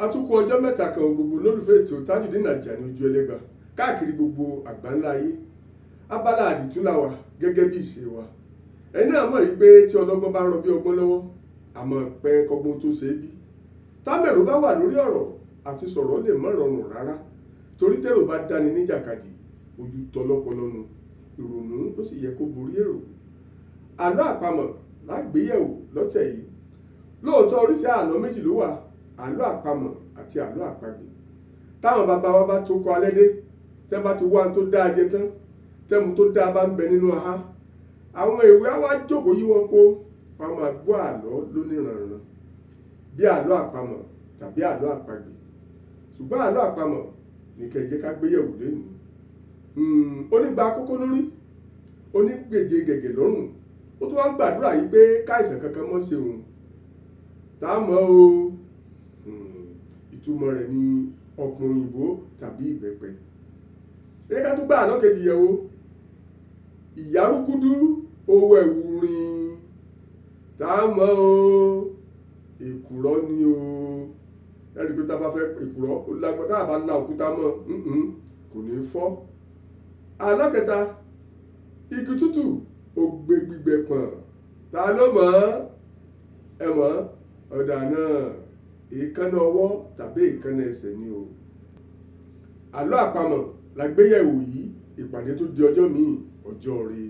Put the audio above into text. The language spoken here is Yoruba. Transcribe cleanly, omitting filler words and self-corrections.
Àtúkù ọjọ́ mẹ́ta kan gbogbo lólùfẹ́ ètò Tajudeen Ajani Ojú Ẹlẹ́gbà káàkiri gbogbo àgbáńlá ayé. Abala àdìtú la wà gẹ́gẹ́ bí ìṣe wa. Ẹ̀yin náà mọ̀ yìí pé tí ọlọ́gbọ́n bá ń rọ bí ọgbọ́n lọ́wọ́, àmọ́ pẹ́ kọ́gbọ́n tó ṣe é bí. Támẹ̀rù bá wà lórí ọ̀rọ̀ àti sọ̀rọ̀ lè má rọrùn rárá, torí tèrò bá dáni níjàkadì, ojú tọlọ́pọlọ nu, ìrònú ló sì yẹ kó borí èrò. Àlọ́ àpamọ̀ lágbéyẹ̀wò lọ́tẹ̀ yìí. Lóòótọ́ oríṣi àlọ́ méjì ló wà, àlọ́ àpamọ̀ àti àlọ́ àpagbè. Táwọn bàbá wa bá tó kọ alẹ́ dé, tẹ́ bá ti wá tó dáa jẹ tán, tẹ́mu tó dáa bá ń bẹ nínú aha, àwọn èwe á wá jókòó yí wọn po, wọn máa gbọ́ àlọ́ lóníranran bí àlọ́ àpamọ̀ tàbí àlọ́ àpagbè. Ṣùgbọ́n àlọ́ àpamọ̀ ní kẹ́ ẹ jẹ́ ká gbéyẹ̀wò lénìí. Onígbà kókó lórí, onígbèje gẹ̀gẹ̀ lọ́rùn, ó tún wá ń gbàdúrà yìí pé káìsàn kankan mọ́ ṣe òun. Tá a mọ̀ o, ìtumọ̀ rẹ̀ ní ọ̀pọ̀n òyìnbó tàbí ìbẹ́pẹ. Ẹ ká tún gbà àlọ́ kejì yẹ̀wò. Ìyárúgúdú owó ẹ̀wù rin. Tá a mọ̀ o, èkùrọ́ ni o. Ẹ rí i pé tá a bá fẹ́ èkùrọ́, ó lágbára, tá a bá la òkúta mọ́, kò ní fọ́. Àlọ́ kẹta, igi tútù ó gbé gbígbẹ pọ̀n. Ta ló mọ̀ ọ́? Ẹ mọ̀ ọ́? Ọ̀dà náà, èékánná ọwọ́ tàbí èékánná ẹsẹ̀ ni o. Àlọ́ àpamọ̀ la gbéyẹ̀wò yìí. Ìpàdé tó di ọjọ́ míì, ọjọ́ ire.